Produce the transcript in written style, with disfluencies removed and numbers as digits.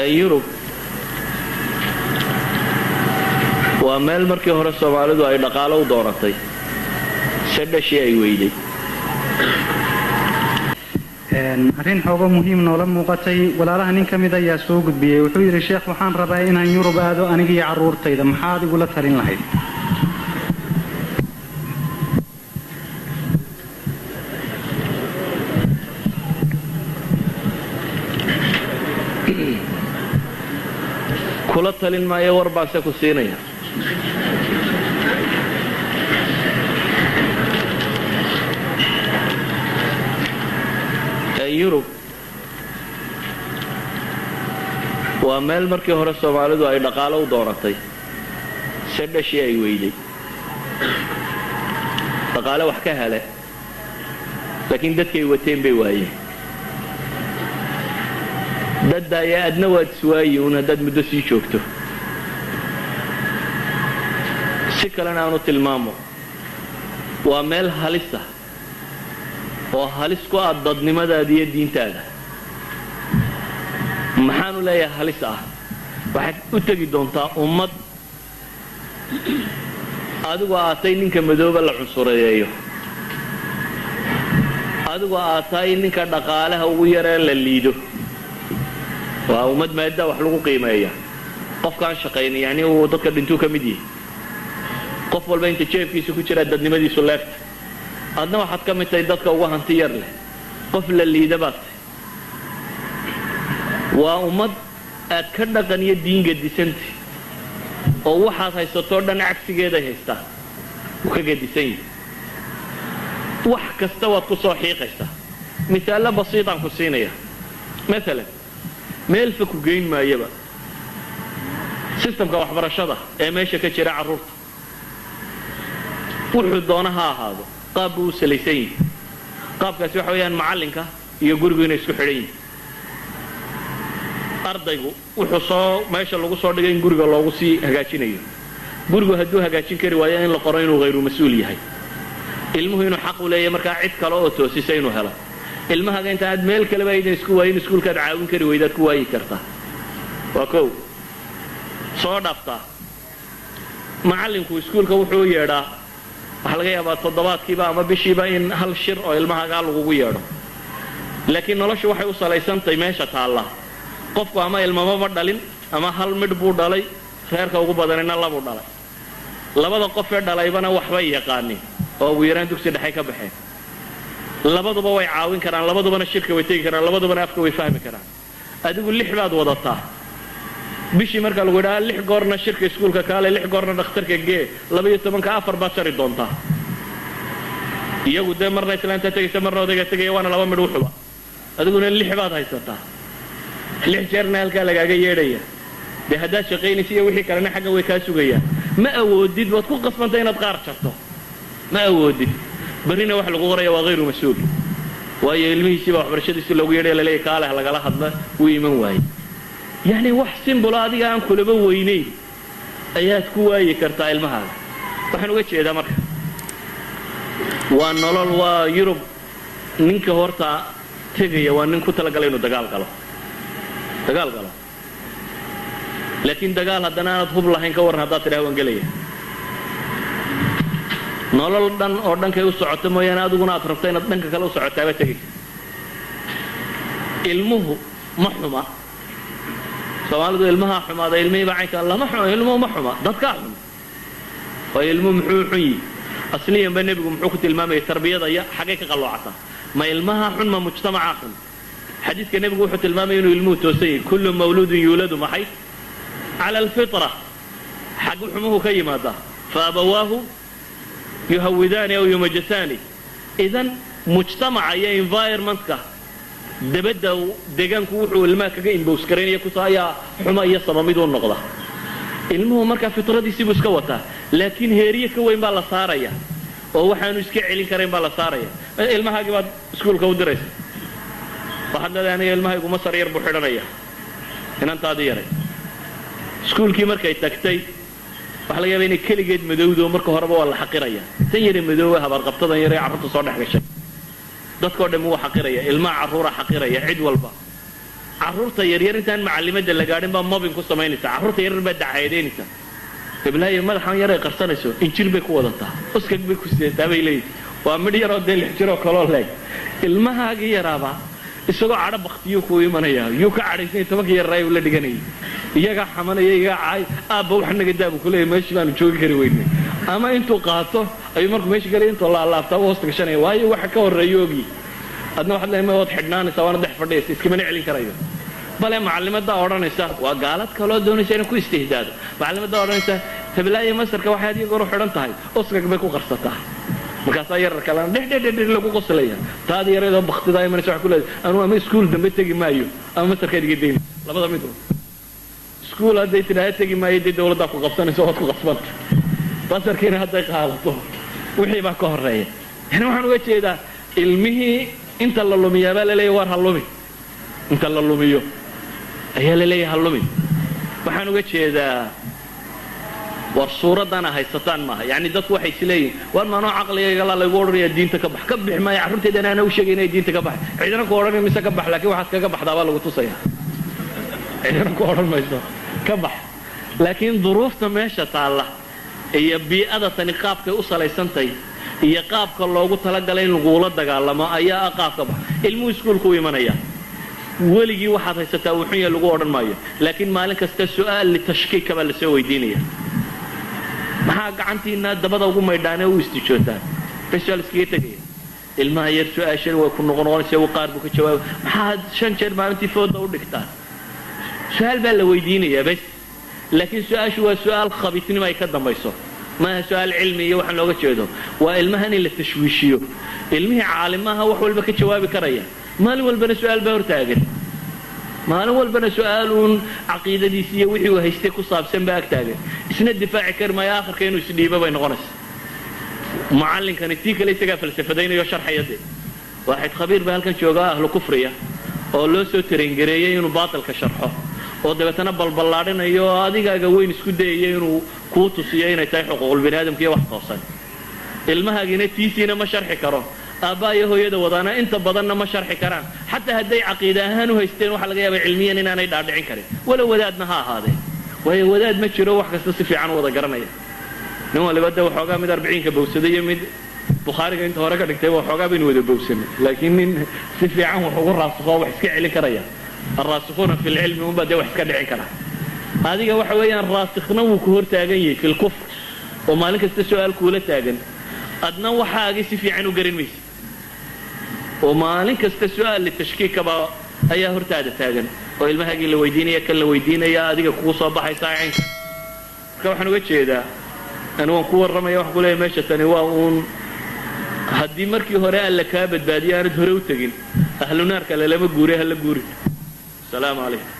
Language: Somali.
Yurub waa meel markii hore Soomaalidu ay dhaqaalo u doonatay, se dhashii ay weyday. Arrin xoogo muhiim noola muuqatay walaalaha nin ka mid ayaa soo gudbiyey. Wuxuu yidhi: "Sheekh, waxaan rabaa inaan Yurub aado anigiyo carruurtayda, maxaad igula talin lahayd?" Kula talin maayo, war baanse ku siinaya. Yurub waa meel markii hore Soomaalidu ay dhaqaalo u doonatay, se dhashii ay weyday. Dhaqaale wax ka hele, laakiin dadkay wateen bay waayeen. Daddaaya adna waad iswaayi uun haddaad muddo sii joogto. Si kalena aanu tilmaamo, waa meel halisa oo halis ku ah dadnimadaada iyo diintaada. Maxaanu leeyahay halis ah? Waxaad u tegi doontaa ummad adigu aatay ninka madooba la cunsureeyo, adigu aad tahay ninka dhaqaalaha ugu yaree la liido. Waa ummad maaddaa wax lagu qiimeeya. Qofkaan shaqaynin yacni uu dadka dhintuu ka mid yihi. Qof walba inta jeefkiisa ku jiraa dadnimadiisu leegta. Adna waxaad ka mid tahay dadka ugu hanti yar leh, qof la liida baad tahay. Waa ummad aad ka dhaqan iyo diin gadisantay, oo waxaad haysatoo dhan cagsigeeday haystaan, uu ka gadisan yahay. Wax kasta waad ku soo xiiqaysaa. Misaallo basiitaan ku siinaya. Maalan, meel fa ku geyn maayaba, systemka waxbarashada ee meesha ka jira carruurta, wuxuu doona ha ahaado, qaab buu u salaysan yihi. Qaabkaasi waxa weeyaan macallinka iyo gurigu inay isku xidhan yihin. Ardaygu wuxuu soo meesha lagu soo dhigay in guriga loogu sii hagaajinayo. Gurigu hadduu hagaajin kari waayo, in la qoro inuu hayru mas-uul yahay. Ilmuhu inuu xaq u leeyahay markaa cid kale oo toosisa inuu helo. Ilmahaga inta aad meel kaleba aydan isku waayin, iskuulkaad caawin kari weydaad ku waayi kartaa. Waa kow. Soo dhaaftaa, macallinku iskuulka wuxuu u yeedhaa, waxaa laga yaabaa toddobaadkiiba ama bishiiba in hal shir oo ilmahagaa lagugu yeedho. Laakiin noloshu waxay u salaysantahay meesha taalla. Qofku ama ilmamaba dhalin ama hal midh buu dhalay, reerka ugu badanina labuu dhalay. Labada qofee dhalaybana waxbay yaqaanin oo ugu yaraan dugsi dhexay ka baxeen. Labaduba way caawin karaan, labadubana shirka way tegi karaan, labadubana afka way fahmi karaan. Adigu lix baad wadataa. Bishii marka lagu yidhaha lix goorna shirka iskuulka kaale, lix goorna dhakhtarka gee, 12-ka afar baad jari doontaa. Iyagu dee marna islaantaa tegaysa, marna odaygaa tegaya, waana laba midh wuxuba. Adiguna lix baad haysataa, lix jeerna halkaa lagaaga yeedhaya. Dee haddaad shaqaynaysa iyo wixii kalena xagga way kaa sugayaan. Ma awoodid, waad ku qasbantay inaad qaar jarto. Ma awoodid. Berrina waxa lagu qoraya waa hayru mas-uul, waayo ilmihiisii baa waxbarashadiisii loogu yeedhaya, laleeyahy kaaleh lagala hadla, wuu iman waayey. Yacni wax simple o adiga aan kulaba weynayn ayaad ku waayi kartaa ilmahaaga. Waxaan uga jeedaa marka, waa nolol, waa Yurub. Ninka horta tegaya waa nin ku talagalay inuu dagaal galo, dagaal galo. Laakiin dagaal haddana aanad hub lahayn, ka warran haddaad tidhaha waan gelaya? Nolol dhan oo dhankay u socoto mooyaane, adiguna aad rabto inaad dhanka kale u socotaaba tegaysa. Ilmuhu ma xuma. Soomaalidu ilmahaa xumaada, ilmihiiba caynka lama xuma. Ilmuhu ma xuma, dadkaa xuma. Waayo, ilmuhu muxuu xun yihi? Asliyanba nebigu muxuu ku tilmaamayay tarbiyada iyo xaggay ka qalloocataa? Ma ilmaha xun, ma mujtamacaa xun? Xadiiska nebigu wuxuu tilmaamaya inuu ilmuhu toosan yahay. كل مولود يولد maxay على الفطرة. Xaggu xumuhu ka yimaadaa? فأبواه يهودانه أو يمجسانه. Idan mujtamaca iyo environmentka dabadda deegaanku wuxuu ilmaha kaga impose garaynaya kuta ayaa xuma iyo sama mid u noqda. Ilmuhu markaa fitradiisii buu iska wataa, laakiin heeriye ka weyn baa la saaraya oo waxaanu iska celin karayn baa la saaraya. Ilmahaagii baad iskuulka u diraysa. Waxaad leedahay: "Aniga ilmahaygu masar yar buu xidhanaya." Inantaadii yaray iskuulkii markay tagtay, waxaa laga yaaba inay keligeed madowdo. Marka horeba waa la xaqiraya. Tan yare madooba, habaarqabtadan yare carruurta soo dhex gashay, dadkao dhan wuu xaqiraya. Ilmaha carruura xaqiraya, cid walba. Carruurta yaryar intaan macallimadda la gaadhin baa mobbing ku samaynaysa. Carruurta yaryar baa dacayadeynaysa. Heblaayo madaxan yar ay qarsanayso injir bay ku wadataa, uskag bay ku sidataa, bay leeyihin. Waa midh yaroo dee 6 jiroo kaloo leeg. Ilmahaagii yaraaba isagoo cadho baktiyuu kuu imanaya. Yuu ka cadhaysanya? 10-ka yarraay uu la dhiganayay. Iyagaa xamanaya, iyagaa caay. "Aabba, wax naga daa," buu kuleeyahy, "meeshii baanu joogi kari weynay." Ama intuu qaato ayuu markuu meesha galay intuu laalaabtaa u hoosta gashanaya, waayo waxa ka horreeyo ogi. Adna waxaad leedahay waad xidhnaanaysaa, waana dhex fadhiyaysa, iskamana celin karayo. Bale macallimadaa odhanaysa, waa gaalad kaloo doonaysa inay ku istihdaado, macallimadaa odhanaysa, "Heblaayo masarka waxay had iyo goor u xidhan tahay uskag bay ku qarsataa." Markaasaa yarar kalena dheh lagu qoslaya. Taadi yareedoo baktidaa imanaysa waxay ku leedahay, "Anugu ama iskuul dambe tegi maayo ama masarkaad iga dayn, labada mid." Iskuul hadday tidhaahda tegi maayo, dee dawladdaa ku qabsanaysa, waad ku qasbanta. Basarkiina hadday qaadato, wixii baa ka horreeya. Yani waxaan uga jeedaa, ilmihii inta la lumiyaa baa laleeyahy, "War ha lumi." Inta la lumiyo ayaa la leeyahay, "Ha lumin." Waxaan uga jeedaa, war suuraddana haysataan maaha. Yani dadku waxay isleeyihin, "War maanoo caqligaygala laygu odhanaya diinta ka bax? Ka bixi maayo. Carruurteedana ana u sheegay inay diinta ka bax." Cidina ku odhan mise ka bax, laakiin waxaad kaga baxdaa baa lagu tusaya. Cidina ku odhan mayso ka bax, laakiin duruufta meesha taalla iyo bii'ada tani qaabkay u salaysantahay iyo qaabka loogu talagalay in lagula dagaalamo ayaa ah qaabka bax. Ilmuhu iskuulku u imanaya, weligii waxaad haysataa wuxunya lagu odhan maayo, laakiin maalin kasta su'aal litashkiika baa lasoo weydiinaya. "Maxaa gacantiina dabada ugu maydhaanee u istijootaan?" Bes, waa la iskaga tegaya. Ilmaha yar su-aashan way ku noqonoqonaysa, qaar buu ka jawaaba. "Maxaad shan jeer maalintii fooda u dhigtaan?" Su-aal baa la weydiinayaa bes, laakiin su-aashu waa su-aal khabiisnimo ay ka dambayso, maaha su-aal cilmi iyo waxaan looga jeedo. Waa ilmahan in la tashwiishiyo. Ilmihii caalimaha wax walba ka jawaabi karaya, maalin walbana su-aal baa hortaagan, maalin walbana su-aal uun caqiidadiisi iyo wixii uu haystay ku saabsan baa agtaagan. Isna difaaci kari maayo, aakhirka inuu isdhiibo bay noqonaysa. Mucallinkani tii kale isagaa falsafadaynayo, sharxaya. Dee waaxid khabiir baa halkan joogaa, ahlu kufriya oo loo soo tarengareeyey inuu baatilka sharxo, oo dabeetana balballaadhinayo oo adigaaga weyn isku dayaya inuu kuu tusiyo inay tahay xuquuqul bini aadamka iyo wax toosan. Ilmahaagiina tiisiina ma sharxi karo, aabbaa iyo hooyada wadaana inta badanna ma sharxi karaan. Xataa hadday caqiide ahaan u haysteen, waxaa laga yaaba cilmiyan inaanay dhaadhicin karin, walow wadaadna ha ahaadee. Waayo, wadaad ma jiro wax kasta si fiican u wada garanaya. Nin waliba de waxoogaa mid arbiciinka bowsaday iyo mid Bukhaariga inta hore ka dhigtay, waxoogaa baynu wada bowsanay, laakiin nin si fiican wax ugu raasukho, wax iska celin karaya, الراسخون في العلم unbaa dee wax iska dhicin kara. Adiga waxa weeyaan, raasikhna wuu ku hor taagan yahay في الكفر oo maalin kasta su-aal kuula taagan, adna waxaagii si fiican u garan maysa, oo maalin kasta su-aal litashkiikaba ayaa hortaada taagan, oo ilmahaagii la weydiinaya, kan la weydiinaya, adiga kugu soo baxaysaa caynka. Marka waxaan uga jeedaa, ani waan ku warramaya, waxaan ku leeyahay, meesha tani waa uun haddii markii hore Alla kaa badbaadiyo, aanad hore u tegin. Ahlu naarka lalama guure, hala guurin. Asalaamu calaykum.